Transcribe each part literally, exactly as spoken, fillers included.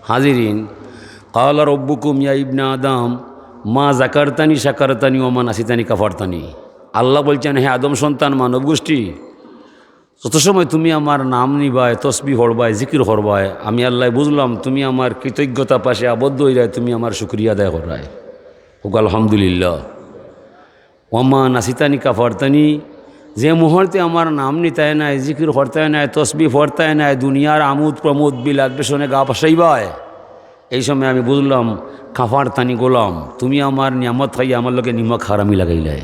হাজিরিন, কালা রব্বুকুম ইয়া ইবনা আদম, মা জাকারতানি শাকারতানি ওয়া মা নাসিতানি কাফারতানি। আল্লাহ বলছেন, হে আদম সন্তান মানব গোষ্ঠী, যত সময় তুমি আমার নাম নিবায়, তসবি পড়বায়, জিকির করবায়, আমি আল্লাহ বুঝলাম তুমি আমার কৃতজ্ঞতা পাশে আবদ্ধ হইরায়, তুমি আমার শুকরিয়া আদায় কররায়। হোক আলহামদুলিল্লাহ। ওয়া মা নাসিতানি কাফারতানি, যে মুহূর্তে আমার নাম নিতায় নায়, জিকির করতায় নায়, তসবি পড়তায় নায়, দুনিয়ার আমোদ প্রমোদ বিলাস বেসনে গা ভাসাইবায়, এই সময় আমি বুঝলাম, কাফারতানি গোলাম, তুমি আমার নিয়ামত খাইয়া আমার লগে নিমক হারামি লাগাইলায়।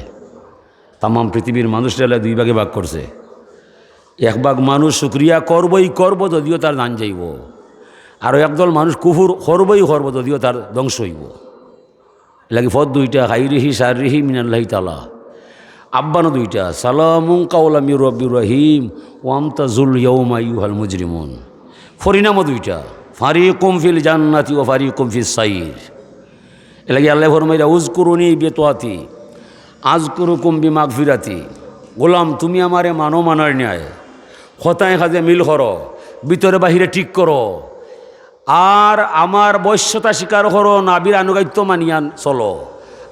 তামাম পৃথিবীর মানুষরে আল্লাহ দুই ভাগে ভাগ করছে। এক ভাগ মানুষ শুকরিয়া করবই করব, যদিও তার জান যাইব, আর একদল মানুষ কুফুর করবই করব, যদিও তার ধ্বংস হইব। লাগি পথ দুইটা, খাইরিহি শাররিহি মিনাল্লাহি তাআলা। আহ্বানও দুইটা, সালামুন কাওলাম মির রব্বির রহিম, ওয়ামতাজুল ইয়াউমা আইয়ুহাল মুজরিমুন। পরিণামও দুইটা, ফারিকুম ফিল জান্নাতি ওয়া ফারিকুম ফিস সাইর। এর লাগি আল্লাহ ফরমাইরা, "উজকুরুনি বিতাআতি, আজকুরুকুম বিমাগফিরাতি।" গোলাম, তুমি আমারে মানো মানার ন্যায়, কথায় কাজে মিল করো, ভিতরে বাহিরে ঠিক করো, আর আমার বশ্যতা স্বীকার করো, নাবির আনুগত্য মানিয়া চলো,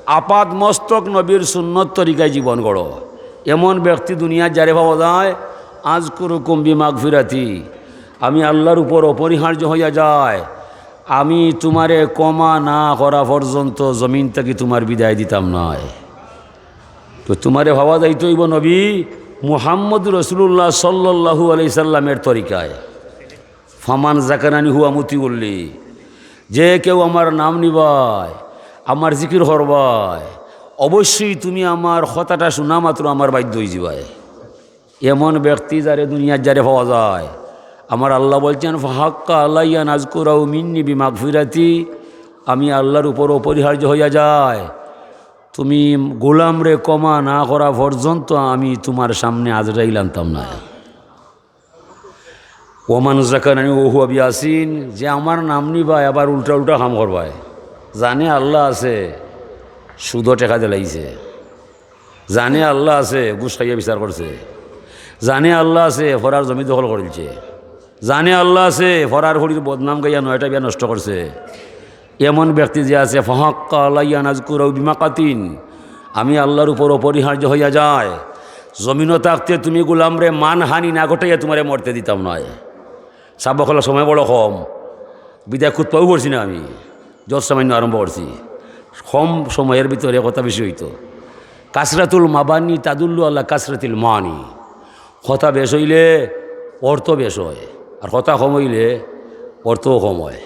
আপাদ মস্তক নবীর সুন্নত তরিকায় জীবন গড়ো। এমন ব্যক্তি দুনিয়াত যারে পাওয়া যায়, আজকুরুকুম বিমাগফিরাতি, আমি আল্লাহর উপর অপরিহার্য হইয়া যায়, আমি তোমারে ক্ষমা না করা পর্যন্ত জমিন থাকি তোমার বিদায় দিতাম নায়। তো তোমারে পাওয়া যাইতে হইব নবী মুহাম্মদ রাসূলুল্লাহ সাল্লাল্লাহু আলাইহি সাল্লামের তরিকায়। ফামান জাকারানি হুয়া মুতিউল্লি, যে কেউ আমার নাম নিবায়, আমার জিকির করবায়, অবশ্যই তুমি আমার কথাটা শোনা মাত্র আমার বাধ্য হয়ে যাবায়। এমন ব্যক্তি যারে দুনিয়াত যারে পাওয়া যায়, আমার আল্লাহ বলছেন, "ফাহাক্কা আলাইয়া নাজকুরাউ মিন্নি বিমাগফিরাতি", আমি আল্লাহর উপর অপরিহার্য হইয়া যায়, তুমি গোলামরে ক্ষমা না করা পর্যন্ত আমি তোমার সামনে আজরাইল আনতাম না। ওমান জাকারানি ওয়া হুয়া বিয়াসিন, যে আমার নাম নিবায় আবার উল্টা উল্টা কাম করবায়, জানে আল্লাহ আছে, সুদো টেকা দিলাইছে, জানে আল্লাহ আছে, ঘুষ খাইয়া বিচার করছে, জানে আল্লাহ আছে, ফরার জমি দখল করিলছে, জানে আল্লাহ আছে, ফরার হরির বদনাম গাইয়া নয়টা বিয়া নষ্ট করছে। এমন ব্যক্তি যে আছে, "ফাহাক্কা আলাইয়া নাজকুরাউ বিমাকাতিন", আমি আল্লাহর উপর অপরিহার্য হইয়া যায়, জমিনও থাকতে তুমি গোলামরে মানহানি না ঘটাইয়া তোমারে মরতে দিতাম নয়। সাবকলা সময় বড় কম, বিদায় খুতবাও পড়ছি না আমি, যত সামান্য আরম্ভ করছি। কম সময়ের ভিতরে কথা বেশি হইতো। কাসরাতুল মাবানি তাদুল্লু আলা কাসরাতিল মানি। কথা বেশ হইলে অর্থ বেশ হয়, আর কথা কম হইলে অর্থও কম হয়।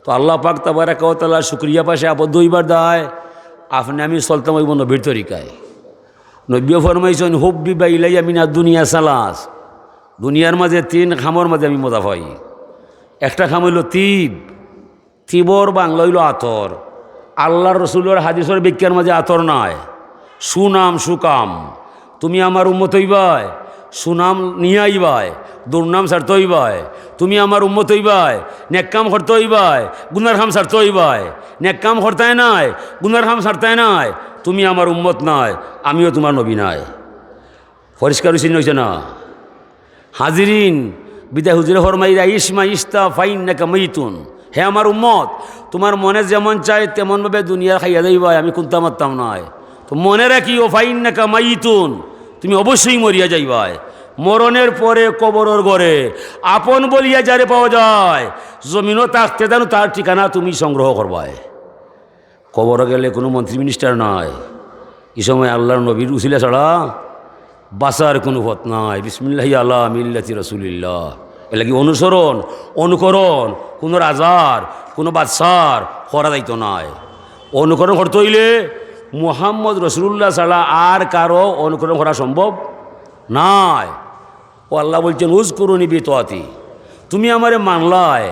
তো আল্লাহ পাক তাবারাকা ওয়া তাআলার শুকরিয়া পাশে আবদ্ধ হইবার দায় আপনি আমি চলতাম হইব নবীর তরিকায়। নবীও ফরমাইছেন, "হুব্বিবা ইলাইয়া মিনাদ দুনিয়া সালাস।" দুনিয়ার মাঝে তিন কামর মাঝে আমি মজা পাই। একটা কাম হইল তিব, তিবর বাংলা হইল আতর। আল্লাহর রসুলের হাদিসের ব্যাখ্যার মাঝে আতর নাই, সুনাম সুকাম। তুমি আমার উম্মত হইবায়, সুনাম নিয়ে আইবায়, দুর্নাম ছাড়তে হইবায়। তুমি আমার উম্মত হইবায়, নেক কাম করতে হইবায়, গুনার কাম ছাড়তে হইবায়। নেক কাম করতায় নায়, গুনার কাম ছাড়তায় নায়। তুমি আমার উম্মত নায়, আমিও তোমার নবী নায়। পরিষ্কার হইছে না, হইছে না? হাজিরিন, বিদায় হুজুরে ফরমাইরা, "ইশমা ইশতা ফাইন্নাকা মাইতুন।" হে আমার উম্মত, তোমার মনে যেমন চায় তেমন ভাবে দুনিয়া খাইয়া যাইবায়, আমি কুন্তা মারতাম নায়। তো মনে রাখিও, "ফাইন্নাকা মাইতুন", তুমি অবশ্যই মরিয়া যাইবায়। মরণের পরে কবরর ঘরে আপন বলিয়া যারে পাওয়া যায়, জমিনও থাকতে জানো তার ঠিকানা তুমি সংগ্রহ করবায়। কবরো গেলে কোনো মন্ত্রী মিনিস্টার নাই। এই সময় আল্লাহর নবীর উসিলা ছাড়া বাঁচার কোনো পথ নাই। বিসমিল্লাহি আলা মিল্লাতি রাসূলিল্লাহ। এর লাগি অনুসরণ, অনুকরণ কোনো রাজার, কোনো বাদশার করা যাইতো নায়। অনুকরণ করতে হইলে মুহাম্মদ রসুলুল্লাহ ছাড়া আর কারো অনুকরণ করা সম্ভব নায়। ও আল্লাহ বলছেন, "উজকুরুনি বিতাআতি।" তুমি আমারে মানলায়,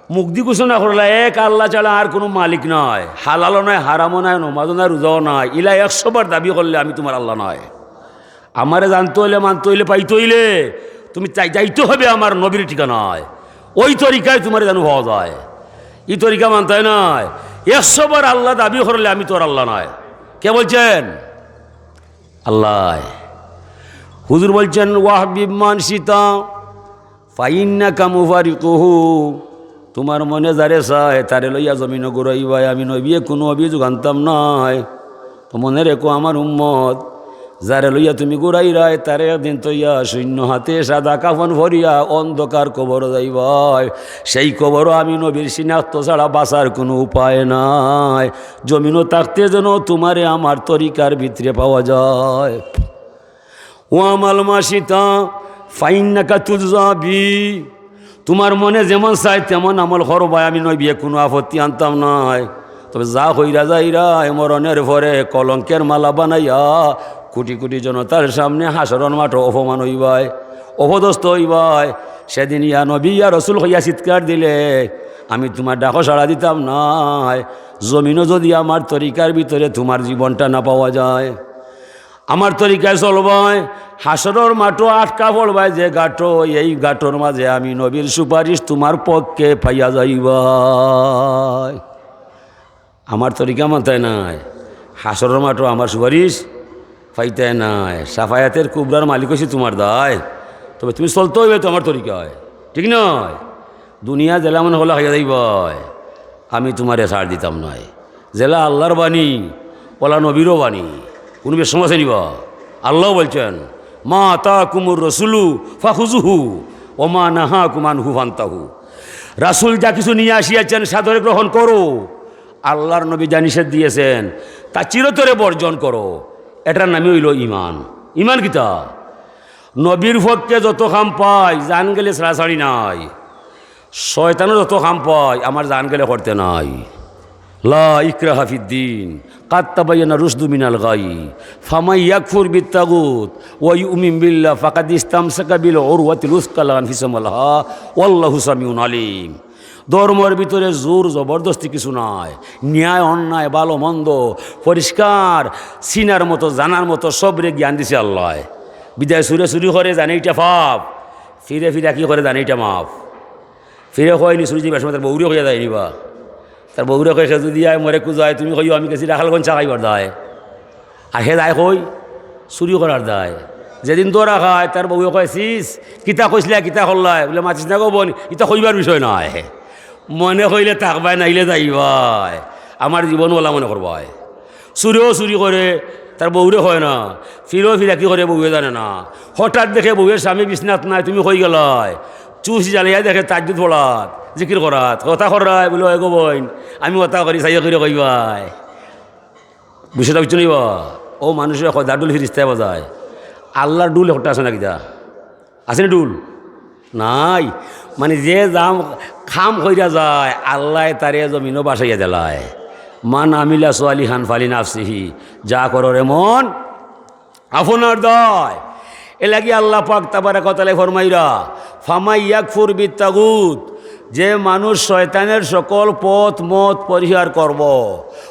মুখ দি ঘোষণা করলায়, এক আল্লাহ ছাড়া আর কোনো মালিক নাই, হালালও নাই, হারামও নাই, নমাজও নাই, রোজাও নাই, ইলা একশো বার দাবি করলে আমি তোমার আল্লাহ নাই। আমারে জানতে হইলে, মানতে হইলে, পাইতে হইলে তুমি চাই-, যাইতে হবে আমার নবীর ঠিকানায়। ওই তরিকায় তোমারে জানো পাওয়া যায়। এই তরিকা মানতে হয় নাই। একশো বার আল্লাহ দাবি করলে আমি তোর আল্লাহ নাই। কে বলছেন? আল্লাহ। হুজুর বলছেন, "ওয়াহবিব মান শিতা ফাইন্নাকা মুফারিকুহু।" তুমার মনে যারে চায়, তারে লইয়া জমিনো ঘুরাইবায়, আমি নবিয়ে কুনু অভিযোগ আনতাম নায়। তো মনে রেখো আমার উম্মত, যারে লইয়া তুমি ঘুরাইরায়, তারে একদিন থইয়া শূন্য হাতে সাদা কাফন পরিয়া অন্ধকার কবরো যাইবায়। সেই কবরো আমি নবীর শিনাখত ছাড়া বাঁচার কুনু উপায় নাই। জমিনো থাকতে যেন তুমারে আমার তরিকার ভিতরে পাওয়া যায়। ওয়ামাল মা শিতা ফাইন্নাকা তুজজা বি। তুমার মনে যেমন চায় তেমন আমল করবায়, আমি নবিয়ে কুনু আপত্তি আনতাম নায়। তবে যা কইরা যাইরায়, মরণের পরে কলঙ্কের মালা বানাইয়া কোটি কোটি জনতার সামনে হাশরর মাঠো অপমান অইবায়, অপদস্থ অইবায়। সেদিন ইয়া নবী, ইয়া রসুল কইয়া চিৎকার দিলে আমি তুমার ডাকো সাড়া দিতাম নায়। জমিনো যদি আমার তরিকার ভিতরে তুমার জীবনটা না পাওয়া যায়, আমার তরিকায় চলবায়, হাশরর মাঠো আটকা পড়বায় যে ঘাটো, এই ঘাটর মাঝে আমি নবীর সুপারিশ তুমার পক্ষে পাইয়া যাইবায়। আমার তরিকা মানতায় নায়, হাশরর মাঠো আমার সুপারিশ পাইতায় নায়। শাফায়াতের কুবরার মালিক অইছি তুমার দায়, তবে তুমি চলতে অইবায় তো আমার তরিকায়, ঠিক নায়? দুনিয়া যেলা মনে করলা খাইয়া যাইবায়, আমি তুমারে ছাড় দিতাম নায়। যেলা আল্লার বাণী, ওলা নবীরও বাণী, কুনু বেশকম আছে নি বা? আল্লায় বলছেন, "মা আতাকুমুর রাসূলু ফাখুযুহু ওয়া মা নাহাকুম আনহু ফান্তাহু।" রাসূল যা কিছু নিয়া আসিয়াছেন, সাদরে গ্রহণ করো। আল্লার নবী যা নিষেধ দিয়েছেন, তা চিরতরে বর্জন করো। এটার নামই অইলো ঈমান। ঈমান কিতা? নবীর পক্ষে যত কাম পাই, জান গেলে ছাড়াছাড়ি নাই। শয়তানও যত কাম পাই, আমার জান গেলে করতে নাই। লা ইকরাহা ফিদ্দিন, কাদ তাবায়্যানা রুশদু মিনাল গাই, ফামান ইয়াকফুর বিত্তাগুত ওয়া ইউমিন বিল্লাহ ফাকাদ ইস্তামসাকা বিল উরওয়াতিল উসকা লা ইনফিসামা লাহা, ওয়াল্লাহু সামিউন আলিম। ধর্মর ভিতরে জোর জবরদস্তি কিছু নাই, ন্যায় অন্যায় ভালো মন্দ পরিষ্কার চিনার মতো জানার মতো সবরে জ্ঞান দিছে আল্লায়। বিদায় চুরে চুরি করে জানে ইটা পাপ, ফিরে ফিরাকি করে জানে ইটা মাফ। ফিরে কয় নি চুরি যাইবার সময় তার বউরে কইয়া যায় নি বা? তার বউরে কয়, "কেউ যদি আয় মরে কুজায়, তুমি কইও আমি গেছি রাখালগঞ্জ চা খাইবার দায়।" আর হে যায় কই? চুরি করার দায়। যেদিন ধরা খায়, তার বউয়ে কয়, "সিস, কিতা কইছলায়, কিতা করলায়?" বুলে, "মাতিস না গো বইন, ইতা কইবার বিষয় নায়।" মনে কইলে থাকবায়, নাইলে যাইবায়। আমার জীবন ওলা মনে করবায়। চুরেও চুরি করে, তার বউরে কয় না। ফিরেও ফিরাকি করে, বউয়ে জানে না। হঠাৎ দেখে বউয়ের স্বামী বিছনাত নাই, তুমি কই গেলায়? চুষ জ্বালাইয়া দেখে তাহাজ্জুদ পড়াত, জিকির করাত, কথা কররায়, বুলে, "ওই গো বইন, আমি কথা করি, চাইয়া করি কইবায়।" বিষয়টা বুঝছো নি বা? ও মানুষরে খোদার ডুল ফিরিস্তায় বাজায়, আল্লার ডুল একটা আছে না কিতা? আছে নি ডুল? নাই। মানে যে জাম কাম কইরা যায়, আল্লায় তারে জমিনো বাসাইয়া দিলায়। মান আমিলা সালিহান ফালি নাফসিহি, যা করো রে মন, আপনার দায়। এরলাগি আল্লাহ পাক তাবারাকা ওয়া তাআলায় ফরমাইরা, "ফামান ইয়াকফুর বিত্তাগুত", যে মানুষ শয়তানের সকল পথ মত পরিহার করব,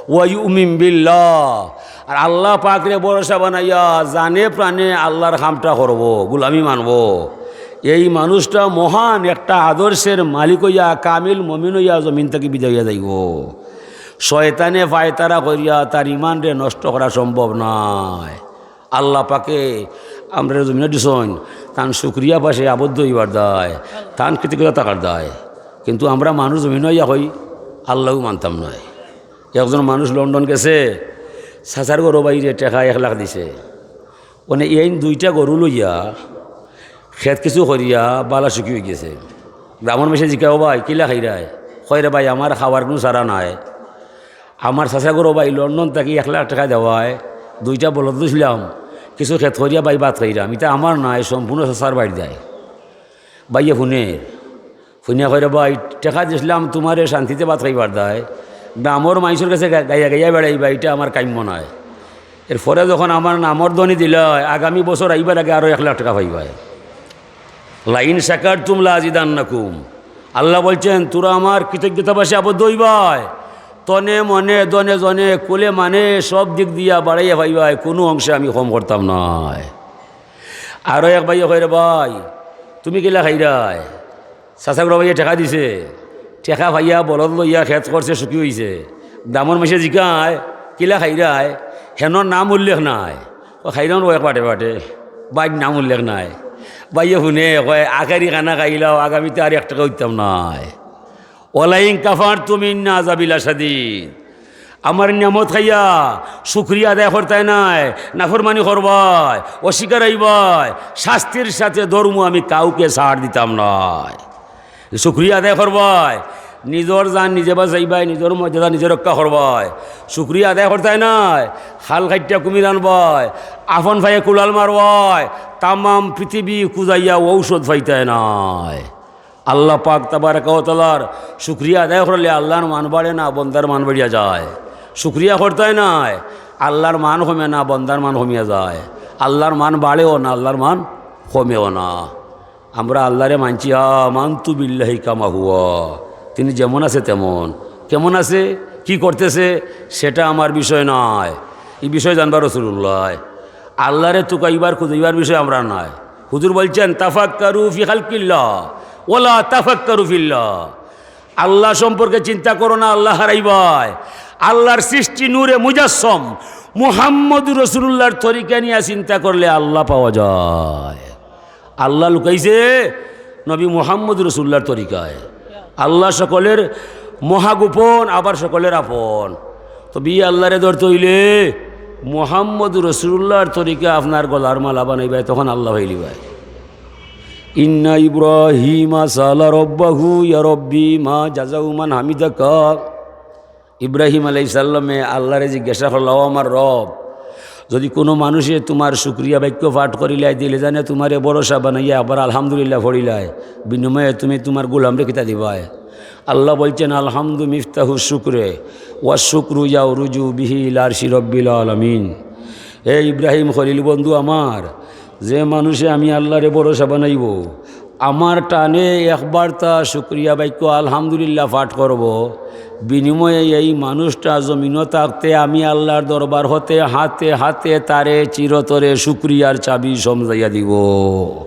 "ওয়া ইউমিন বিল্লাহ", আর আল্লাহ পাকরে ভরসা বানাইয়া জানে প্রাণে আল্লার কামটা করব, গুলামি মানব, এই মানুষটা মহান একটা আদর্শের মালিক অইয়া কামিল মুমিন অইয়া জমিন থাকি বিদায় অইয়া যাইব। শয়তানে ফায়তারা করিয়া তার ইমানরে নষ্ট করা সম্ভব নায়। আল্লাহ পাকে আমরারে জমিনো দিছইন, তান শুকরিয়া পাশে আবদ্ধ অইবার দায়, তান কৃতজ্ঞতা থাকার দায়। কিন্তু আমরা মানুষ জমিনো আইয়া কই, "আল্লাও মানতাম নায়।" একজন মানুষ লন্ডন গেছে, চাচার ঘরো বাইরে টেকা এক লাখ দিছে। মানে এইন দুইটা গরু লইয়া খেত কিছু করিয়া বালা সুখী অইগেছে। গ্রামর মানষে জিকায়, "ও ভাই, কিলা খাইরায়?" কয়, "রে ভাই, আমার খাওয়ার কুনু চারা নাই।" আমার চাচা ঘরো ভাই লন্ডন থাকি এক লাখ টেকা দেওয়ায় দুইটা বলদ লইছিলাম, কিছু খেত করিয়া ভাই ভাত খাইরাম, ইতা আমার নায়, সম্পূর্ণ চাচার ভাইর দায়। ভাইয়ে হুনে, হুনিয়া কয়, "রে ভাই, টেকা দিছিলাম তুমারে শান্তিতে ভাত খাইবার দায়, গ্রামর মানষর গেছে গা-, গাইয়া গাইয়া বেড়াইবায়, ইটা আমার কাম্য নায়। এরপরে যখন আমার নামর ধ্বনি দিলায়, আগামী বছর আইবার আগে আরো এক লাখ টেকা পাইবায়।" "লাইন শাকারতুম লাজিদান্নাকুম।" আল্লাহ বলছেন, "তোরা আমার কৃতজ্ঞতা পাশে আবদ্ধ অইবায়, তনে মনে, ধনে জনে, কুলে মানে সব দিক দিয়া বাড়াইয়া পাইবায়, কুনু অংশে আমি কম করতাম নায়।" আরো এক ভাইয়ে কয়, "রে ভাই, তুমি কিলা খাইরায়?" চাচা ঘরো ভাইয়ে টেকা দিছে, টেকা পাইয়া বলদ লইয়া খেত করছে, সুখী অইছে। গ্রামর মানষে জিকায়, "কিলা খাইরায়?" হেনর নাম উল্লেখ নাই। "ও খাইরাম রে এক বাটে বাটে, ভাইর নাম উল্লেখ নাই।" ভাইয়ে হুনে কয়, "আখেরি খানা খাইলাও, আগামীতে আর এক টেকাও দিতাম নায়।" ওয়ালাইন কাফারতুম ইন্না আযাবি লাশাদীদ। আমার নিয়ামত খাইয়া শুকরিয়া আদায় করতায় নায়, নাফরমানি করবায়, অস্বীকার অইবায়, শাস্তির সাথে ধরমু, আমি কাউকে ছাড় দিতাম নায়। শুকরিয়া আদায় করবায়, নিজর জান নিজে বাঁচাইবায়, নিজর মর্যাদা নিজে রক্ষা করবায়। শুকরিয়া আদায় করতায় নায়, খাল কাটিয়া কুমির আনবায়, আপন পায়ে কুড়াল মারবায়, তামাম পৃথিবী খুঁজাইয়া ঔষধ পাইতায় নায়। আল্লাহ পাক তাবারাকা ওয়া তাআলার শুকরিয়া আদায় করলে আল্লাহর মান বাড়ে না, বন্দার মান বাড়িয়া যায়। শুকরিয়া করতায় নায়, আল্লাহর মান কমে না, বন্দার মান কমিয়া যায়। আল্লাহর মান বাড়েও না, আল্লাহর মান কমেও না। আমরা আল্লাহরে মানছি, আমানতু বিল্লাহি কামা হুয়া, তিনি যেমন আছে তেমন। কেমন আছে, কি করতেছে, সেটা আমার বিষয় নয়, এই বিষয় জানবা রাসূলুল্লাহ। আল্লাহরে তুকাইবার খুঁজাইবার বিষয় আমরা নয়। হুজুর বলছেন, তাফাক্কারু ফি খালকিল্লাহ ওয়ালা তাফাক্কারু ফিল্লাহ। আল্লাহ সম্পর্কে চিন্তা করো না, আল্লাহ হারাইবায়। আল্লাহর সৃষ্টি নূরে মুজাসসম মুহাম্মদুর রাসূলুল্লাহর তরিকা নিয়া চিন্তা করলে আল্লাহ পাওয়া যায়। আল্লাহ লুকাইছে নবী মুহাম্মদুর রাসূলুল্লাহর তরিকায়। আল্লাহ সকলের মহাগোপন, আবার সকলের আপন। তো বি আল্লাহরে ধরতে অইলে মুহাম্মদুর রাসূলুল্লাহর তরিকা আপনার গলার মালা বানাইবায়, তখন আল্লাহ পাইলিবায়। ইন্না ইব্রাহিমা সালা রব্বাহু ইয়া রব্বি মা জাযাউ মান হামিদাকা। ইব্রাহিম আলাইহিস সালামে আল্লাহরে জিজ্ঞাসা করলা, "ও আমার রব, যদি কোনো মানুষে তোমার শুকরিয়া বাক্য পাঠ করিলায়, দিলে জানে তোমারে ভরসা বানাইয়া একবার আলহামদুলিল্লাহ পড়িলায়, বিনিময়ে তুমি তোমার গোলামরে কিতা দিবায়?" আল্লাহ বলছেন, "আলহামদু মিফতাহু শুকরে, ওয়া শুকরু ইয়াউরুজু বিহি ইলা আরশি রব্বিল আলামিন।" এ ইব্রাহিম খলিল বন্ধু আমার, যে মানুষে আমি আল্লাহরে ভরসা বানাইবো, আমার টানে একবার তা শুকরিয়া বাক্য আলহামদুলিল্লাহ পাঠ করবো, বিনিময়ে এই মানুষটা জমিনো থাকতে আমি আল্লাহর দরবার হতে হাতে হাতে তারে চিরতরে শুকরিয়ার চাবি সমজাইয়া দিবো।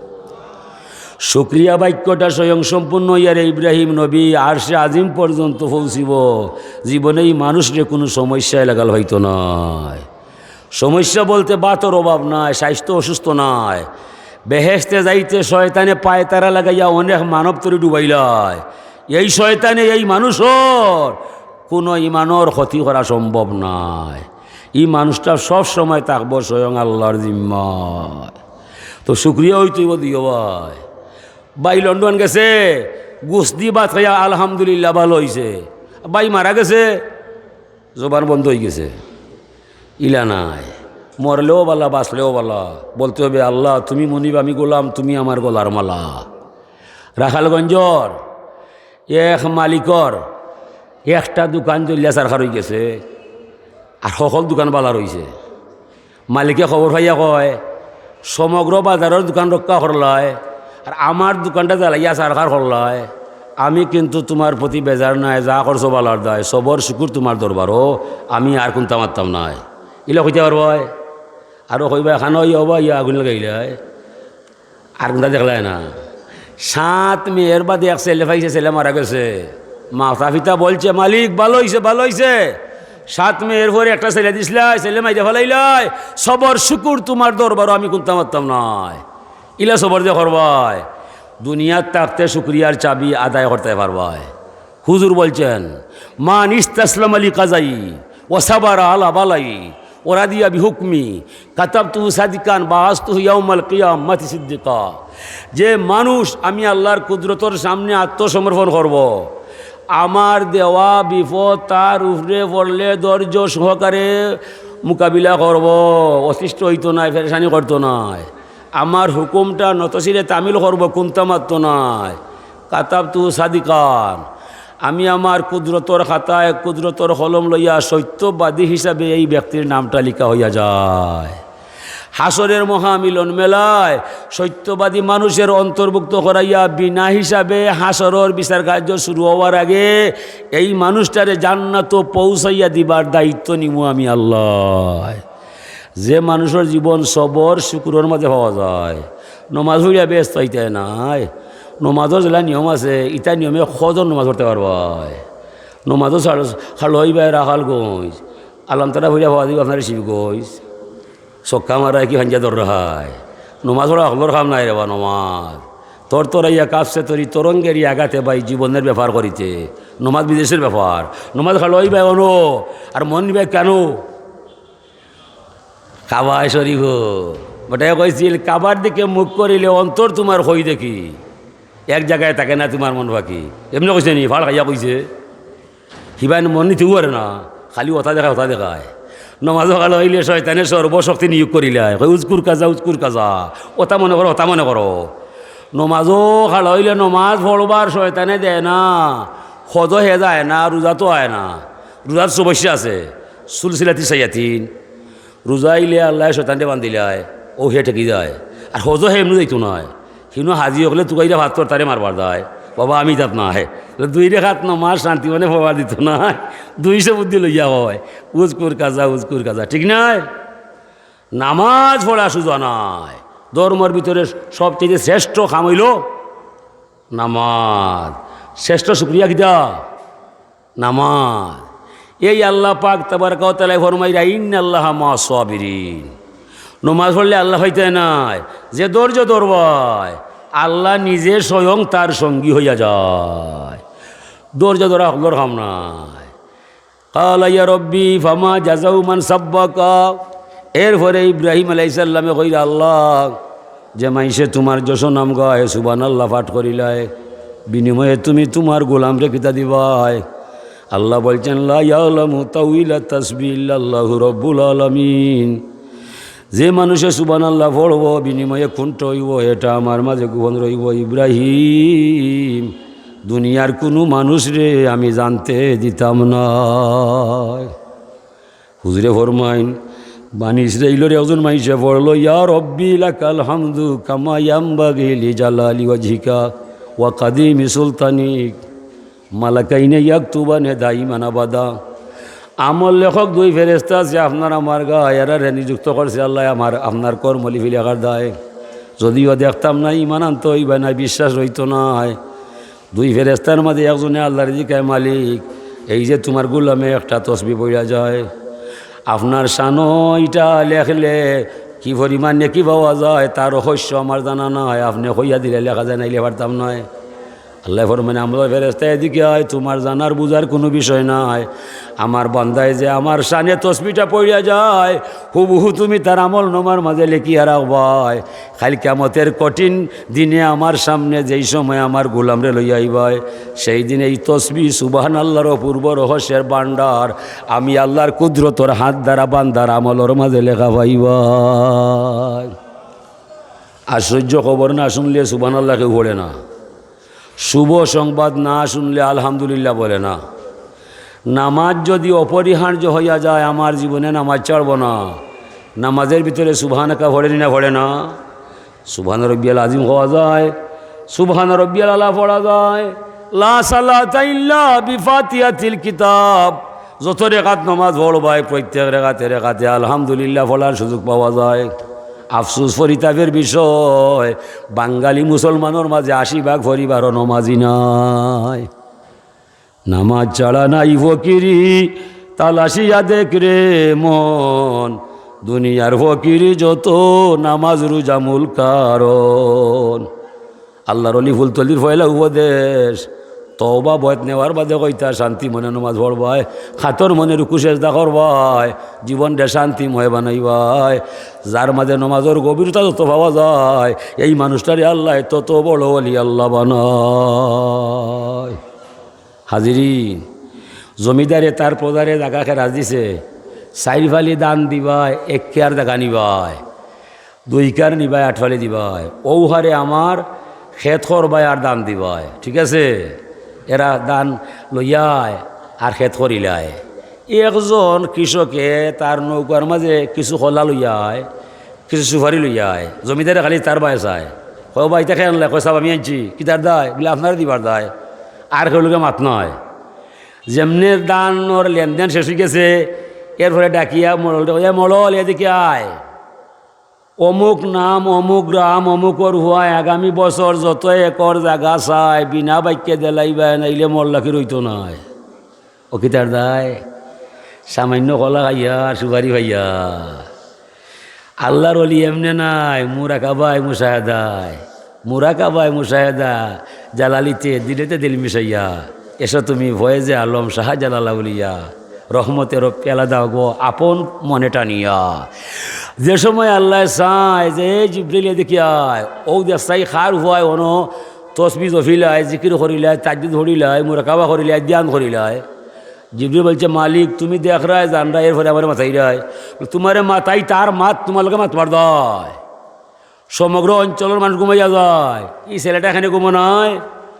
শুকরিয়া বাক্যটা স্বয়ংসম্পূর্ণ অইয়ারে ইব্রাহিম নবী আরশে আজিম পর্যন্ত পৌঁছিবো। জীবনে এই মানুষরে কোনো সমস্যায় লাগাল পাইতো নায়। সমস্যা বলতে ভাতর অভাব নাই, স্বাস্থ্য অসুস্থ নাই। বেহেশতে যাইতে শয়তানে পায়তারা লাগাইয়া অনেক মানব তরি ডুবাইলায়। এই শয়তানে এই মানুষর কোনো ইমানর ক্ষতি করা সম্ভব নায়। এই মানুষটা সব সময় থাকবো স্বয়ং আল্লাহর জিম্মায়। তো শুকরিয়া অইতো অইবো দুইও ভাই। ভাই লন্ডন গেছে, গুস্তি ভাত খাইয়া আলহামদুলিল্লাহ ভালো অইছে। ভাই মারা গেছে, জবান বন্ধ অইগেছে। ইলা নায়, মরলেও বালা, বাঁচলেও বালা, বলতে হবে, "আল্লাহ, তুমি মুনিব, আমি গোলাম, তুমি আমার গলার মালা।" রাখালগঞ্জর এক মালিকর একটা দোকান জ্বলিয়া ছারখার অইগেছে, আর হকল দোকান বালা রইছে। মালিকে খবর পাইয়া কয়, "সমগ্র বাজারর দোকান রক্ষা করলায়, আর আমার দোকানটা জ্বালাইয়া ছারখার করলায়, আমি কিন্তু তোমার প্রতি বেজার নাই, যা করছো বালার দায়, সবর শুকুর তোমার দরবারো, আমি আর কুন্তা মাততাম নায়।" ইলা কইতা পারবায়? আরো কইবা, "খানো ইয়া বা ইয়া আগুন লাগাইলায়।" আর কুন্তা দেখলায় না। সাত মেয়ের বাদে এক ছেলে পাইছে, ছেলে মারা গেছে। মাতা পিতা বলছে, "মালিক, ভালো অইছে, ভালো অইছে। সাত মেয়ের পরে একটা ছেলে দিছলায়, ছেলে মাইরা ফালাইলায়। সবর শুকুর তোমার দরবারো, আমি কুন্তা মাততাম নায়।" ইলা সবর যে করবায়, দুনিয়াত থাকতে শুকরিয়ার চাবি আদায় করতে পারবায়। হুজুর বলছেন, "মান ইস্তাসলামা লি কাজাই ওয়া সাবারা আলা বালাই ওয়া রাদিয়া বিহুকমি কাতাবতুহু সাদিকান বাআসতুহু ইয়াউমাল কিয়ামাতি সিদ্দিকা।" যে মানুষ আমি আল্লাহর কুদরতর সামনে আত্মসমর্পণ করব, আমার দেওয়া বিপদ তার উপরে পড়লে ধৈর্য সহকারে মোকাবিলা করব, অতিষ্ঠ অইতো নায়, পেরেশানি করতো নায়। আমার হুকুমটা নতশিরে তামিল করব, কুন্তা মাততো নায়। কাতাবতু সাদিকান, আমি আমার কুদরতর খাতায় কুদরতর কলম লইয়া সত্যবাদী হিসাবে এই ব্যক্তির নামটা লিখা হইয়া যায়। হাশরের মহামিলন মেলায় সত্যবাদী মানুষের অন্তর্ভুক্ত করাইয়া বিনা হিসাবে হাশরর বিচার কার্য শুরু হওয়ার আগে এই মানুষটারে জান্নাতো পৌঁছাইয়া দিবার দায়িত্ব নিমু আমি আল্লাহ। যে মানুষর জীবন সবর শুকুরর মাঝে পাওয়া যায়, নমাজ পড়িয়া ব্যস্ত অইতে নায়। নমাজর যেলা নিয়ম আছে, ইতা নিয়মে কয়জন নমাজ পড়তে পারবায়। নমাজও ছাড়-, ছাড়লো অইবায় রাখালগঞ্জ, আলামতারা পড়িয়া পাওয়া যাইবো আপনার শিবগঞ্জ। ছক্কা মারায় কি ফাঞ্জা দর রাখায়? নমাজ পড়া হকলর কাম নায় রে বা, নমাজ। তরতরাইয়া কাঁপছে তরি তরঙ্গেরই আঘাতে ভাই জীবনের ব্যাপার করিতে। নমাজ বিদেশের ব্যাপার। নমাজ খাড়া অইবায় অনো, আর মন নিবায় কেনো? কাবায় শরিফো। বেটায় কইছিল, "কাবার দিকে মুখ করিলে অন্তর তুমার কই দেখি, এক জাগায় থাকে না তুমার মন পাখি।" এমনে কইছে নি, ফাড় খাইয়া কইছে। হিবায় মন নিতেউ পারে না, খালি অতা দেখায়, অতা দেখায়। নমাজো খাড়া অইলে শয়তানে সর্বশক্তি নিয়োগ করিলায়, কয়, "উজকুর কাজা, উজকুর কাজা, অতা মনে করো, অতা মনে করো।" নমাজো খাড়া অইলে নমাজ পড়বার শয়তানে দেয় না, হজো হে যায় না, রোজাত আয় না। রোজাত সমস্যা আছে, সুলসিলাতি শায়াতিন। রোজা আইলে আল্লায় শয়তানরে বান্ধিলায়, অউ হে ঠেকি যায়। আর হজো হে এমনে যাইতো নায়, হিনো হাজি অকলে তুকাইরা পাত্থর তারে মারবার যায়। বাবা, আমি তাত নায়। দুই রেকাত নমাজ শান্তি মনে পড়বার দিতো নায়, দুইশো বুদ্ধি লইয়া কয়, "উজকুর কাজা, উজকুর কাজা।" ঠিক নায়? নমাজ পড়া সুজা নায়। ধর্মর ভিতরে সবচেয়ে শ্রেষ্ঠ কাম অইলো নমাজ। শ্রেষ্ঠ শুকরিয়া কিতা? নমাজ। এই আল্লাহ পাক তাবারাকা ওয়া তাআলায় ফরমাইরা, "ইন্নাল্লাহা মা'আস সাবিরিন।" নমাজ পড়লে আল্লাহ পাইতায় নায়, যে ধৈর্য ধরবায়, আল্লাহ নিজে স্বয়ং তার সঙ্গী হইয়া যায়। ধৈর্য ধরা হকলর কাম নায়। কালা ইয়া রব্বি ফামা জাযাউ মান সাব্বাকা। এরপরে ইব্রাহিম আলাইহিস সালামে কইরা, "আল্লাহ, যে মাইনষে তুমার যশ নাম গায়, সুবহানাল্লাহ পাঠ করিলায়, বিনিময়ে তুমি তুমার গোলামরে কিতা দিবায়?" আল্লাহ বলছেন, "লা ইয়ালামু তাউইলা তাসবিহি ইল্লাল্লাহু রাব্বুল আলামিন।" যে মানষে সুবহানাল্লাহ পড়বো, বিনিময়ে কুনটা অইবো, এটা আমার মাঝে গোপন রইবো। ইব্রাহিম, দুনিয়ার কুনু মানুষরে আমি জানতে দিতাম নায়। হুজুরে ফরমাইন, বানি ইসরাইলর একজন মাইনষে পড়লো, "ইয়া রব্বি লাকাল হামদু কামা ইয়ামবাগি লিজালালি ওয়াজহিকা ওয়া কাদিমি সুলতানিক।" মালাকাইনে ইয়াকতুবানে দাইমান আবাদা। আমল লেখক দুই ফেরেশতা আছে আপনার আমার গায়, এরারে নিযুক্ত করছে আল্লায় আমার, আপনার কর্ম লিপি লেখার দায়। যদিও দেখতাম না, ইমান আনতো অইবায় নায়, বিশ্বাস রইতো নায়। দুই ফেরেশতার মাঝে একজনে আল্লারে জিকায়, "মালিক, এই যে তুমার গোলামে একটা তসবি পড়িয়া যায়, আপনার শানো ইটা লেখলে কি পরিমাণ নেকি পাওয়া যায়, তার রহস্য আমার জানা নায়, আপনে কইয়া দিলে লেখা যায়, নাইলে পারতাম নায়।" আল্লায় ফরমাইন, "আমলর ফেরেশতা, এদিকে আয়, তুমার জানার বুঝার কুনু বিষয় নাই। আমার বান্দায় যে আমার শানে তসবিটা পড়িয়া যায়, হুবহু তুমি তার আমলনামার মাঝে লেখিয়া রাখবায়। কাইল কিয়ামতের কঠিন দিনে আমার সামনে যেই সময় আমার গোলামরে লইয়া আইবায়, সেই দিন এই তসবি সুবহানাল্লাহর অপূর্ব রহস্যের ভান্ডার আমি আল্লাহর কুদরতর হাত দ্বারা বান্দার আমলর মাঝে লেখা পাইবায়।" আশ্চর্য খবর, না শুনলে সুবহানাল্লাহ কেউ পড়ে না। শুভ সংবাদ না শুনলে আলহামদুলিল্লাহ বলে না। নামাজ যদি অপরিহার্য হইয়া যায়, আমার জীবনে নামাজ ছাড়ব না। নামাজের ভিতরে সুবহানাকা পড়ে নি না, পড়ে না? সুবহান রব্বিয়াল আজিম কওয়া যায়, সুবহান রব্বিয়াল আলা পড়া যায়, লা সালাতা ইল্লা বিফাতিহাতিল কিতাব। যত রেকাত নামাজ পড়বায়, প্রত্যেক রেকাতে রেকাতে আলহামদুলিল্লাহ পড়ার সুযোগ পাওয়া যায়। আফসোস, পরিতাপের বিষয়, বাঙালি মুসলমানর মাঝে আশি ভাগ পরিবারও নমাজি নাই। নামাজ ছাড়া নাই ফকিরি, তালাশিয়া দেখ রে মন, দুনিয়ার ফকিরি যত, নামাজ রোজা মূল কারণ। আল্লাহর অলি ফুলতলির পয়লা উপদেশ, তওবা বয়ত নেওয়ার বাদে কইতা, "শান্তি মনে নমাজ পড়বায়, খাতর মনে রুকু সেজদা করবায়, জীবনরে শান্তিময় বানাইবায়।" যার মাঝে নমাজর গভীরতা যত পাওয়া যায়, এই মানুষটারে আল্লায় তত বড় অলি আল্লাহ বানায়। হাজিরিন, জমিদারে তার প্রজারে জাগা খেরাজ দিছে, চাইর ফালি ধান দিবায়, এক কিয়ার জাগা নিবায়, দুই কিয়ার নিবায়, আট ফালি দিবায়, অউ হারে আমার খেত করবায় আর ধান দিবায়, ঠিক আছে? এরা ধান লইয়ায় আর খেত করিলায়। একজন কৃষকে তার নৌকার মাঝে কিছু কলা লইয়ায়, কিছু সুপারি লইয়ায়, জমিদারে খালি তার বায় চায়, কয়, "ও বা, ইতা কে আনলায়?" কয়, "সাব, আমি আনছি।" "কিতার দায়?" বলে, "আপনারে দিবার দায়।" আর কেউর লগে মাত নাই। যেমনে ধানর লেনদেন শেষ অইগেছে, এরপরে ডাকিয়া মোড়লরে কয়, "এ মোড়ল, এদিকে আয়। অমুক নাম, অমুক গ্রাম, অমুকর পুয়ায় আগামী বছর যত একর জাগা চায়, বিনা বাক্যে দিলাইবায়, নাইলে মোর লাকি রইতো নায়।" ও কিতার দায়? সামান্য কলা খাইয়া আর সুপারি খাইয়া। আল্লাহর অলি এমনে নায়, মুরাকাবায়, মুশাহাদায়। মুরাকাবায় মুশাহেদা জালালিতে দিলেতে দিল মিশাইয়া, এসো তুমি ফয়েজে আলম শাহ জালাল আউলিয়া, রহমতের পেয়ালা দাও গো আপন মনে টানিয়া। যে সময় আল্লায় চায় যে, "এ জিব্রিল, এদিকে আয়", অউ দেখছাই খার হুয়ায় অনো তসবি জফিলায়, জিকির করিলায়, তাজ্জুদ পড়িলায়, মুরাকাবা করিলায়, ধ্যান করিলায়। জিব্রিল বলছে, "মালিক, তুমি দেখরায়, জানরায়, এরপরে আমারে মাতাইরায়। তুমারে মাতাই, তার মাত তুমার লগে মাতবার দায়।" সমগ্র অঞ্চলর মানুষ ঘুমাইয়া যায়, ই ছেলেটা এখানে ঘুমো নাই।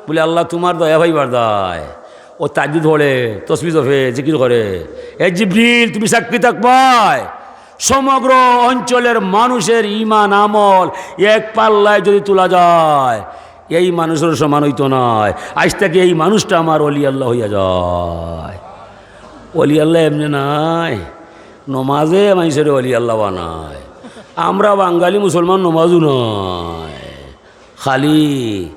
বলে, "আল্লাহ, তুমার দয়া পাইবার দায়।" ও তাজ্জুদ পড়ে, তসবি জফে, জিকির করে। "এ জিব্রিল, তুমি সাক্ষী থাকবায়, সমগ্র অঞ্চলের মানুষের ইমান আমল এক পাল্লায় যদি তুলা যায়, এই মানুষর সমান অইতো নায়। আইজ থাকি এই মানুষটা আমার অলি আল্লাহ অইয়া যায়।" অলি আল্লাহ এমনে নায়, নমাজে মাইনষরে অলি আল্লাহ বানায়। আমরা বাঙালি মুসলমান নমাজও নায়, খালি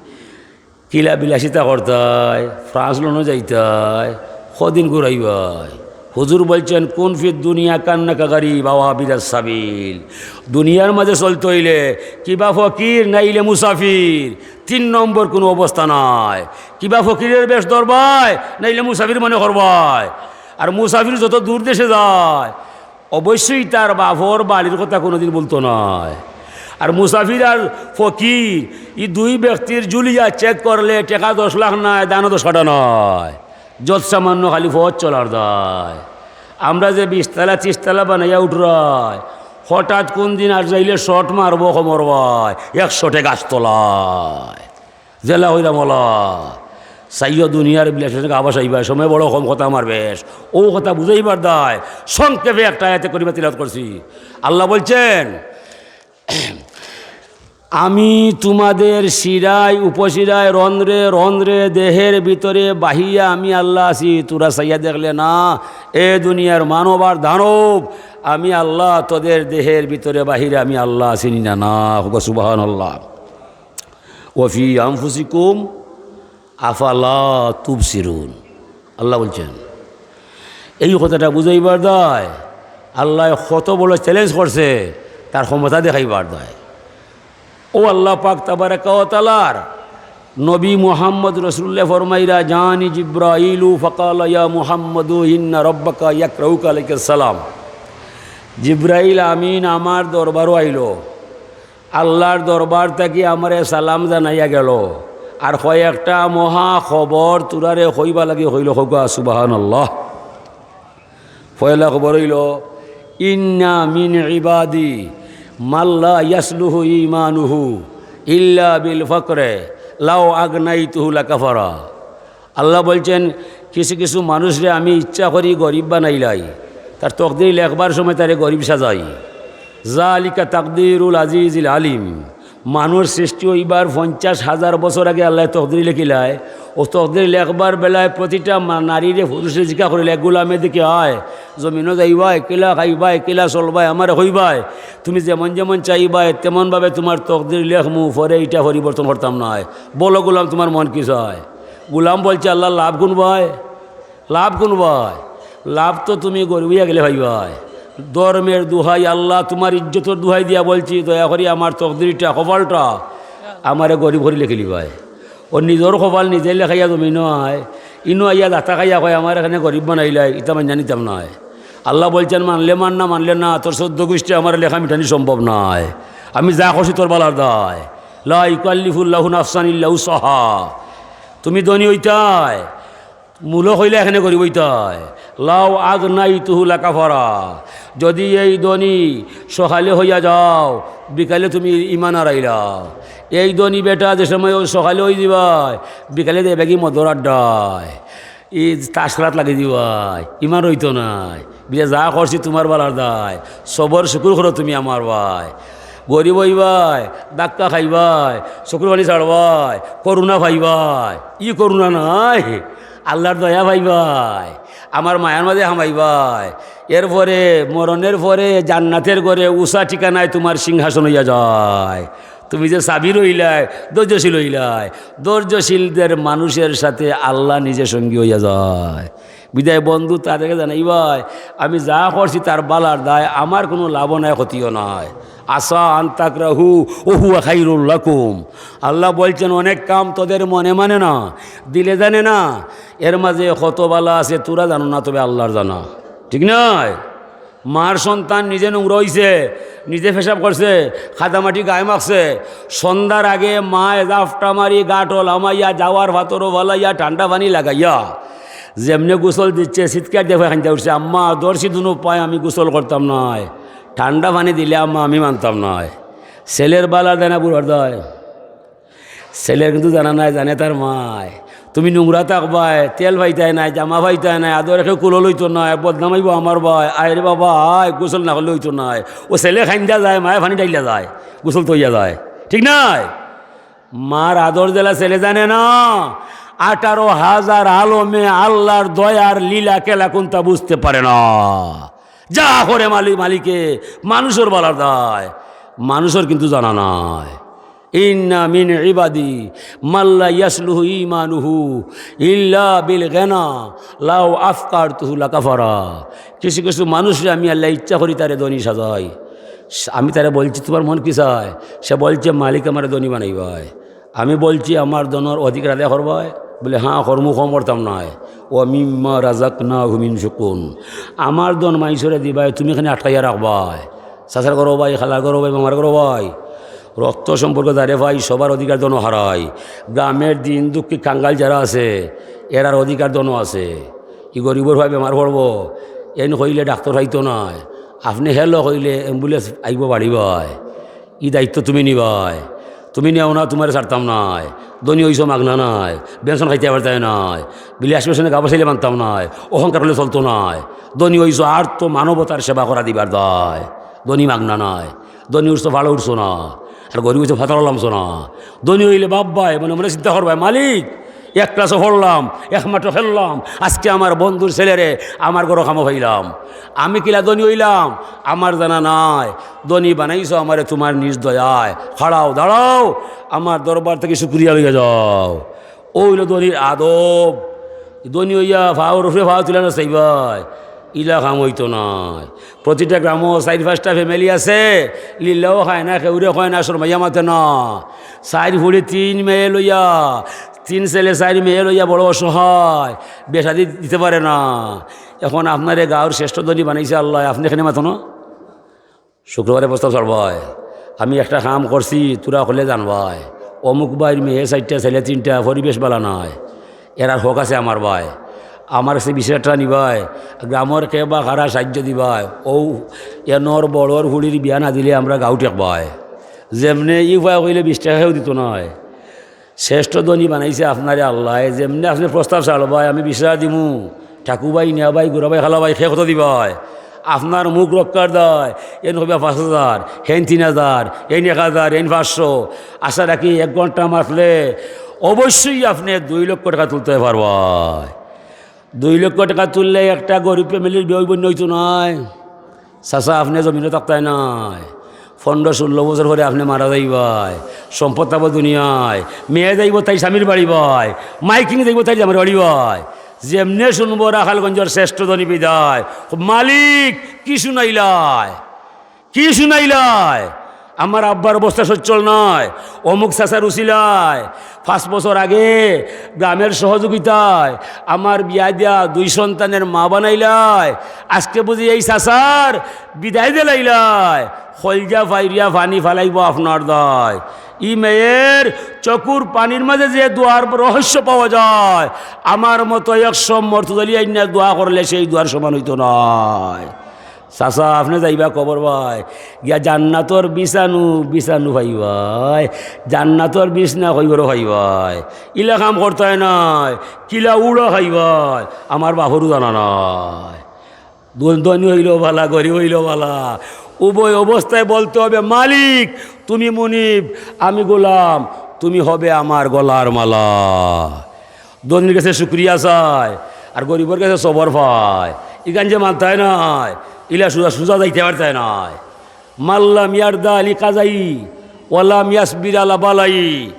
কিলা বিলাসিতা করতায়, ফ্রান্স লন্ডন যাইতায়, কদিন ঘুরাইবায়। হুজুর বলছেন, "কুন ফিদ দুনিয়া কান্নাকা গারিব আও আবিরাস সাবিল।" দুনিয়ার মাঝে চলতে অইলে কিবা ফকির নাইলে মুসাফির, তিন নম্বর কোনো অবস্থা নাই। কিবা ফকিরের বেশ ধরবায় নাইলে মুসাফির মনে করবায়। আর মুসাফির যত দূর দেশে যায়, অবশ্যই তার বাপর বাড়ির কথা কোনোদিন বলতো নায়। আর মুসাফির আর ফকির, ই দুই ব্যক্তির জুলিয়া চেক করলে টেকা দশ লাখ নায়, দানও দশ কাটা নায়। যত সামান্য খালি পথ চলার দায়। আমরা যে বিশতলা, ত্রিশতলা বানাইয়া উঠরায়, হঠাৎ কোন দিন আর যাইলে শট মারবো কোমর বায়, এক শটে গাছ তলায়। জেলা হইলাম ওলা, চাইও দুনিয়ার বিলাসের সঙ্গে আবাস হইবা, সময় বড় কম, কথা আমার বেশ। ও কথা বুঝাইবার দায়, সংক্ষেপে একটা আয়াতে করিমা তিলাওয়াত করছি। আল্লাহ বলছেন, "আমি তোমাদের শিরায়, উপশিরায়, রন্ধ্রে রন্ধ্রে, দেহের ভিতরে বাহিয়া আমি আল্লাহ আছি, তোরা চাইয়া দেখলে না। এ দুনিয়ার মানব আর দানব, আমি আল্লাহ, তোদের দেহের ভিতরে বাহিরে আমি আল্লাহ আছি নি না?" না, হোক সুবহানাল্লাহ। "ওয়াফি আনফুসিকুম আফালা তুবসিরুন।" আল্লাহ বলছেন, এই কথাটা বুঝাইবার দায়, আল্লাহ কত বড় চ্যালেঞ্জ করছে, তার ক্ষমতা দেখাইবার দায়। ও আল্লাহ পাক তাবারাকা ওয়া তাআলার নবী মুহাম্মদ রাসূলুল্লাহ ফরমাইরা, "জানি জিব্রাইলু ফাকালা ইয়া মুহাম্মদু ইন্না রাব্বাকা ইয়াকরাউকা আলাইকাস সালাম।" জিব্রাইল আমিন আমার দরবারও আইলো, আল্লাহর দরবার থাকি আমারে সালাম জানাইয়া গেল, আর কয়েকটা মহা খবর তুরারে কইবা লাগি কইল। কউকা সুবহানাল্লাহ। পয়লা খবর অইল, "ইন্না মিন ইবাদি মাল্লা ইয়াসলুহু ইমানুহু ইল্লা বিল ফাকরে লাউ আগনাইতুহু লাকাফারা।" আল্লাহ বলছেন, "কিছু কিছু মানুষরে আমি ইচ্ছা করি গরিব বানাইলাই, তার তকদির লেখবার সময় তারে গরিব সাজাই। জালিকা তাকদিরুল আজিজিল আলিম।" মানুষ সৃষ্টি হইবার পঞ্চাশ হাজার বছর আগে আল্লাহ তকদির লেখিলায়। ও তকদির লেখবার বেলায় প্রতিটা মা-, নারীরে পুরুষরে জিজ্ঞা করিলে, "গোলামে দিকে আয়, জমিনও যাইবায়, কিলা খাইবায়, কিলা চলবায়, আমারে কইবায়, তুমি যেমন যেমন চাইবায় তেমনভাবে তোমার তকদির লেখমু, পরে ইটা পরিবর্তন করতাম নায়। বলো গোলাম, তোমার মন কি চায়?" গোলাম বলছে, "আল্লাহ, লাভ কুনবায়?" লাভ কুনবায়? লাভ তো তুমি গরিব অইয়া গেলে পাইবায়। ধর্মের দুহাই, আল্লাহ, তোমার ইজ্জতর দুহাই দিয়া বলছি, দয়া করি আমার তকদিরটা, কপালটা আমারে গরিব করি লেখিলিবায়। ও নিজর কপাল নিজে লেখাইয়া জমিনো আয়, ইনো আইয়া দাতা খাইয়া কয়, "আমার এখানে গরিব বানাইলাই", ইতা মানিয়া নিতাম নায়। আল্লাহ বলছেন, "মানলে মান, না মানলে না, তোর চৌদ্দ গুষ্টি আমার লেখা মিটানি সম্ভব নায়। আমি যা করছি তোর বালার দায়।" লা ইউকাল্লিফুল্লাহু নাফসান ইল্লা উসআহা। তুমি ধনী অইতায়, মূল কইলে এখানে গরিব অইতায়। লাউ আগনাইতুহু লাকাফারা, যদি এই ধনী সকালে হইয়া যাও, বিকালে তুমি ইমান হারাইলাও। এই ধনী বেটা যে সময় ও সকালে হই দিবায়, বিকালে দেবেগি মদর আড্ডায়, ই তাস খেলাত লাগি দিবায়, ইমান রইতো নায়। বিলে যা করছি তোমার বালার দায়, সবর শুকুর করো তুমি আমার ভাই। গরিব অইবায়, ধাক্কা খাইবায়, চকুর পানি ছাড়বায়, করুণা পাইবায়, ই করুণা নায়, আল্লাহর দয়া পাইবায়, আমার মায়ার মাঝে হামাইবায়। এরপরে মরণের পরে জান্নাতের ঘরে উষা ঠিকানায় তোমার সিংহাসন হইয়া যায়। তুমি যে সাবির হইলায়, ধৈর্যশীল হইলায়, ধৈর্যশীলদের মানুষের সাথে আল্লাহ নিজে সঙ্গী হইয়া যায়। বিদায় বন্ধু তাদেরকে জানাইবায়, আমি যা করছি তার বালার দায়, আমার কোনো লাভও নাই, ক্ষতিও নাই। আসা আন তাকরাহু ওয়া হুয়া খাইরুল লাকুম। আল্লাহ বলছেন, অনেক কাম তোদের মনে মানে না, দিলে জানে না, এর মাঝে কত বালা আছে তোরা জানো না, তবে আল্লাহর জানা। ঠিক নয়? মার সন্তান নিজে নোংরা অইছে, নিজে পেশাব করছে, কাদামাটি গায়ে মাখছে, সন্ধ্যার আগে মায় জাফটা মারি গাটো লামাইয়া যাওয়ার ফাতরও ফালাইয়া ঠান্ডা পানি লাগাইয়া যেমনে গোসল দিচ্ছে, চিৎকার দিয়া কান্দা উঠছে, "আম্মা, ধরছি দুনো পায়, আমি গোসল করতাম নায়, ঠান্ডা পানি দিলে আম্মা আমি মানতাম নায়।" ছেলের বালা দেয় না বুড়ার দায়? ছেলের কিন্তু জানা নাই, জানে তার মায়। তুমি নোংরা থাকবায়, তেল পাইতায় নাই, জামা পাইতায় নাই, আদরে কেউ কুলো লইতো নায়, বদনাম অইবো আমার ভাই, আয় রে বাবা আয়, গোসল না করলে অইতো নায়। ও ছেলে কান্দা যায়, মায়ে পানি ঢাইলা যায়, গোসল থইয়া যায়, ঠিক নায়? মার আদর যেলা ছেলে জানে না, আঠারো হাজার আলমে আল্লাহর দয়ার লীলা খেলা কুন্তা বুঝতে পারে না। যা করে মালিক, মালিকে, মানুষর বালার দায়, মানুষর কিন্তু জানা নাই। ইন্না মিন ইবাদি মাল্লা ইয়াসলুহু ইমানুহু ইল্লা বিল গিনা লাউ আফকারতুহু লাকাফারা। কিছু কিছু মানুষরে আমি আল্লাহ ইচ্ছা করি তারে ধনী সাজাই। আমি তারে বলছি, "তোমার মন কি চায়?" সে বলছে, "মালিক আমারে ধনী বানাইবায়।" আমি বলছি, "আমার ধনর অধিকার আদায় করবায়?" বলে, "হ্যাঁ, করমু, কম করতাম নায়।" "ওয়া মিম্মা রাজাকনাহুম ইউনফিকুন।" আমার ধন মাইনষরে দিবায়, তুমি এখানে আটকাইয়া রাখবায়। চাচার ঘরো ভাই, খালার ঘরো ভাই, মামার ঘরো ভাই, রক্ত সম্পর্ক যারে ভাই, সবার অধিকার ধনো হারাই। গ্রামের দিন দুঃখী কাঙ্গাল যারা আছে, এরার অধিকার ধনো আছে। ই গরিবর ভাই বেমার পড়বো, এন কইলে ডাক্তার পাইতো নায়, আপনে hello কইলে ambulance আইবো বাড়ি ভাই। ই দায়িত্ব তুমি নিবায়, তুমি নেও না, তোমারে ছাড়তাম নায়। ধনী অইছো মাগনা নায়, পেনশন খাইতে পারতায় নায়, বিলাস পেনশনে গাবো চাইলে মানতাম নায়, অহংকার করলে চলতো নায়। ধনী অইছো আর তো মানবতার সেবা করা দিবার দায়। ধনী মাগনা নায়, ধনী উঠছো ফাড়ো উঠছো না, আর গরিব অইছো ফাতারো লামছো না। ধনী অইলে বাপ ভাই মনে মনে চিন্তা করবায়, "মালিক, এক ক্লাসও পড়লাম, এক মাঠও খেললাম, আজকে আমার বন্ধুর ছেলেরে আমার ঘরো কামো পাইলাম।" আমি কিলা ধনী অইলাম, আমার জানা নাই। ধনী বানাইছো আমারে তোমার নিজ দয়ায়। খাড়াও, দাঁড়াও, আমার দরবার থাকি শুকরিয়া লইয়া যাও। অউ অইলো ধনীর আদব। ধনী অইয়া ফাওর উপরে ফাও তুলানো চাইবায়, ইলা কাম অইতো নায়। প্রতিটা গ্রামো চাইর পাঁচটা family আছে, লিল্লাও খায় না, কেউরে কয় না, শরমাইয়া মাতে না। চাইর ফুড়ি তিন মেয়ে লইয়া, তিন ছেলে চাইর মেয়ে লইয়া বড় অসহায়, বিয়া শাদি দিতে পারে না। এখন আপনারে গাঁওর শ্রেষ্ঠ ধনী বানাইছে আল্লায়, আপনে কেনে মাতো না? শুক্রবারে প্রস্তাব ছাড়বায়, "আমি একটা কাম করছি, তোরা হকলে জানবায়, অমুক ভাইর মেয়ে চাইরটা, ছেলে তিনটা, পরিবেশ বালা নায়, এরার হক আছে আমার ভাই, আমার কাছে বিশ হাজার টেকা নিবায়, গ্রামর কে বা কারা সাহায্য দিবায়, অউ এনর বড়র ফুড়ির বিয়া না দিলে আমরা গাঁও ঠেকবায়।" যেমনে ই উপায় কইলে বিশ টেকাও দিতো নায়। শ্রেষ্ঠ ধনী বানাইছে আপনারে আল্লায়, যেমনে আপনে প্রস্তাব ছাড়বায়, আমি বিশ হাজার দিমু, ঠাকুভাই, নিয়াভাই, গুড়াভাই, খালাভাই, কে কত দিবায়? আপনার মুখ রক্ষার দায়, এইন কইবা পাঁচ হাজার, হেইন তিন হাজার, এইন এক হাজার, এইন পাঁচশো। আশা রাখি এক ঘন্টা মাতলে অবশ্যই আপনে দুই লক্ষ টেকা তুলতে পারবায়। দুই লক্ষ টেকা তুললে একটা গরিব family-র বিয়া অইবো নি, অইতো নায়? চাচা, আপনে জমিনো থাকতায় নায়, পনরো ষোল্ল বছর পরে আপনে মারা যাইবায়, সম্পদ থাকবো দুনিয়ায়, মেয়ে যাইবো তাইর স্বামীর বাড়িবায়, মাইকিনে যাইবো তাইর জামাইর বাড়িবায়। যেমনে শুনবো রাখালগঞ্জর শ্রেষ্ঠ ধনী বিদায়, "মালিক, কি শুনাইলায়, কি শুনাইলায়? আমার আব্বার অবস্থা সচ্ছল নায়, অমুক চাচার উছিলায়, পাঁচ বছর আগে গ্রামের সহযোগিতায় আমার বিয়া দিয়া দুই সন্তানের মা বানাইলায়, আজকে বুঝি এই চাচার বিদায় দিলাইলায়, কইলজা ফাইরিয়া পানি ফালাইবো আপনার দায়।" ই মেয়ের চকুর পানির মাঝে যে দোয়ার রহস্য পাওয়া যায়, আমার মতো একশো মর্তজালি আইন্না দোয়া করলে সেই দোয়ার সমান অইতো নায়। চাচা, আপনে যাইবা কবরবায়, গিয়া জান্নাতর বিছানু, বিছানু পাইবায়, জান্নাতর বিছনা কইবরো পাইবায়। ইলা কাম করতায় নায়, কিলা উড়া খাইবায়, আমার বাপরও জানা নায়। ধ-, ধনী অইলেও বালা, গরিব অইলেও বালা, উভয় অবস্থায় বলতে হবে, "মালিক, তুমি মুনিব, আমি গোলাম, তুমি হবে আমার গলার মালা।" ধনীর গেছে শুকরিয়া চায়, আর গরিবর গেছে সবর পায়। ইখান যে মানতায় নায়, ইলা সুজা, সুজা যাইতে পারতায় নায়। "মাল্লাম ইয়ারদা আলী কাজাই, ওয়ালাম ইয়াসবির আলা বালাই,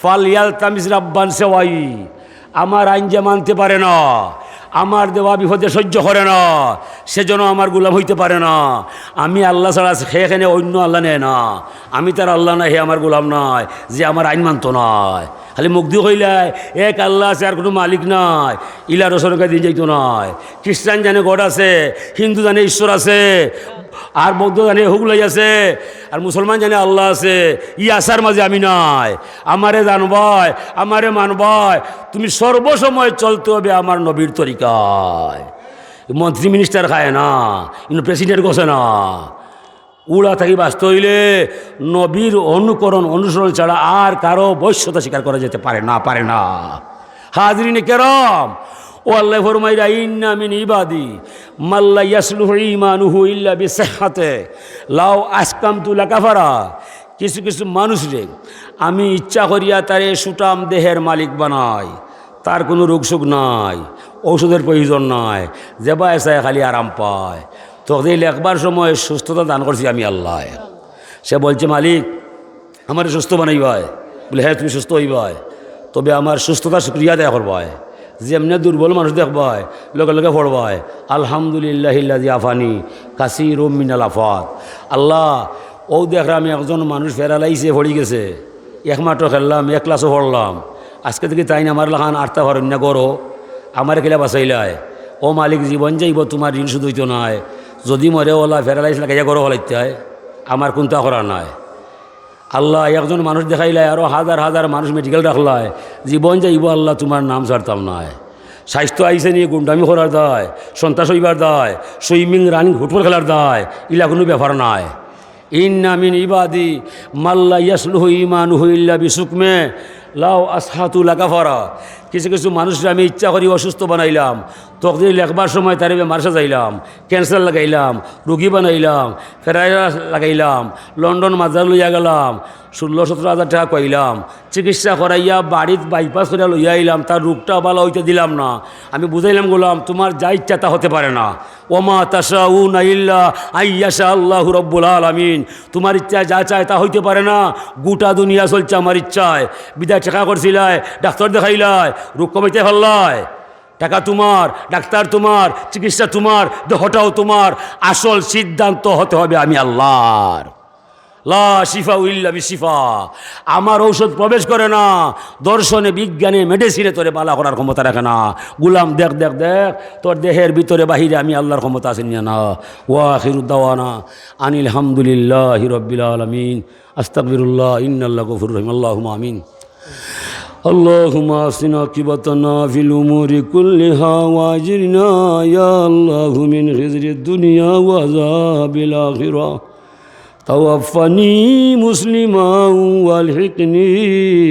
ফাল ইয়ালতামিস রাব্বান সেওয়াই।" আমার আইন যে মানতে পারে না, আমার দেওয়া বিপদে সহ্য করে না, সেজন্য আমার গোলাম হইতে পারে না। আমি আল্লাহ ছাড়া সে এখানে অন্য আল্লাহ নেয় না। আমি তার আল্লাহ না, হে আমার গোলাম নয়, যে আমার আইন মানতো নয়। খালি মুখ দি কইলায় এক আল্লাহ আছে, আর কোনো মালিক নাই, ইলা রসনকে দিন যাইতো নয়। খ্রিস্টান জানে গড আছে, হিন্দু জানে ঈশ্বর আছে, আর বৌদ্ধ জানে হুগলাই আছে, আর মুসলমান জানে আল্লাহ আছে। ই আশার মাঝে আমি নাই। আমারে জানবায়, আমারে মানবায়, তুমি সর্বসময় চলতে হবে আমার নবীর তরিকায়। মন্ত্রী মিনিস্টার খায় না, কিন্তু প্রেসিডেন্ট গছে না। উড়া থাকি বাঁচতে হইলে নবীর অনুকরণ, অনুসরণ ছাড়া আর কারো বশ্যতা স্বীকার করা যেতে পারে না, পারে না। হাজিরিন কেরাম, ও আল্লাহ ফরমাইরা, "ইন্না মিন ইবাদি মাল্লা ইয়াসলুহু ঈমানুহু ইল্লা বিসিহহাতে, লাউ আসকামতু লাকাফারা।" কিছু কিছু মানুষরে আমি ইচ্ছা করিয়া তারে সুটাম দেহের মালিক বানাই, তার কোনো রোগ শোক নাই, ঔষধের প্রয়োজন নাই, যেবায় চায় খালি আরাম পায়। তকদির লেখবার সময় সুস্থতা দান করছি আমি আল্লাহ। সে বলছে, "মালিক, আমারে সুস্থ বানাইবায়।" বলে, "হ্যাঁ, তুমি সুস্থ হইবায়, তবে আমার সুস্থতার শুকরিয়া আদায় করবায়।" যেমনে দুর্বল মানুষ দেখবায়, লগে লগে পড়বায়, "আলহামদুলিল্লাহিল্লাযী আফানি কাসীরুম মিনাল আফাত।" আল্লাহ, ও দেখরাম একজন মানুষ প্যারালাইসে পড়ি গেছে, একমাত্র খেললাম, এক ক্লাসও পড়লাম, আজকে থাকি তাইন আমার লাখান আটতা পারইন না, গরো আমারে কিলা বাঁচাইলায়। ও মালিক, জীবন যাইব, তোমার ঋণ শোধ হইতো নায়। যদি মরে ওলা প্যারালাইস লাগাইয়া গরো ফালাইতায়, আমার কুন্তা করার নাই। আল্লাহ, একজন মানুষ দেখাইলায়, আরো হাজার হাজার মানুষ মেডিকেল রাখলায়, জীবন যাইব আল্লাহ, তোমার নাম ছাড়তাম নায়। স্বাস্থ্য আইছে নি গুন্ডামি করার দায়, সন্ত্রাস হইবার দায়, সুইমিং, রানিং, ফুটবল খেলার দায়, ইলা কোনো ব্যাপার নায়। ইন্না মিন ইবাদি মাল্লা ইয়াসলুহু ঈমানুহু ইল্লা বিসুকমে লাউ আসহাতু লাকাফারা। কিছু কিছু মানুষরে আমি ইচ্ছা করি অসুস্থ বানাইলাম, তকদির লেখবার সময় তারে বেমার সাজাইলাম, ক্যান্সার লাগাইলাম, রুগী বানাইলাম, প্যারালাইসিস লাগাইলাম, লন্ডন মাদ্রাজ লইয়া গেলাম, ষোলো সতেরো হাজার টাকা কইলাম, চিকিৎসা করাইয়া বাড়িত বাইপাস করিয়া লইয়া আইলাম, তার রোগটা ভালা হইতে দিলাম না। আমি বুঝাইলাম, গোলাম, তোমার যা ইচ্ছা তা হতে পারে না। ওমা তাশাউনা ইল্লা আইয়াশা আল্লাহু রব্বুল আলামিন। তোমার ইচ্ছায় যা চায় তা হইতে পারে না। গোটা দুনিয়া চলছে আমার ইচ্ছায়। বিদায় টেকা করছিলায়, ডাক্তার দেখাইলায়, রোগ কমাইতে পারলায়। টাকা তোমার, ডাক্তার তোমার, চিকিৎসা তোমার, দেহটাও তোমার। আসল সিদ্ধান্ত হতে হবে আমি আল্লাহর। লা শিফা ইল্লা বিশিফা। আমার ঔষধ প্রবেশ করে না দর্শনে, বিজ্ঞানে, মেডিসিনে তোরে বালা করার ক্ষমতা রাখে না। গোলাম, দেখ, দেখ, দেখ, তোর দেহের ভিতরে বাহিরে আমি আল্লাহর ক্ষমতা আছে না? ওয়া আখিরু দাওয়ানা আনিল হামদুলিল্লাহি রাব্বিল আলামিন। আস্তাগফিরুল্লাহ, ইন্নাল্লাহ গফুরুর রহিম। আল্লাহুম্মা আমিন। اللهم أحسن عاقبتنا في الأمور كلها وأجرنا يا الله من خزي الدنيا وعذاب الآخرة. توفني مسلما وألحقني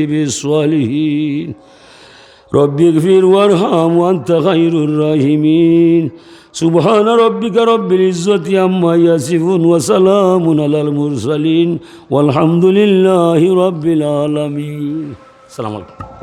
بالصالحين. رب اغفر وارحم وأنت خير الراحمين. سبحان ربك رب العزة عما يصفون وسلام على المرسلين والحمد لله رب العالمين. السلام عليكم.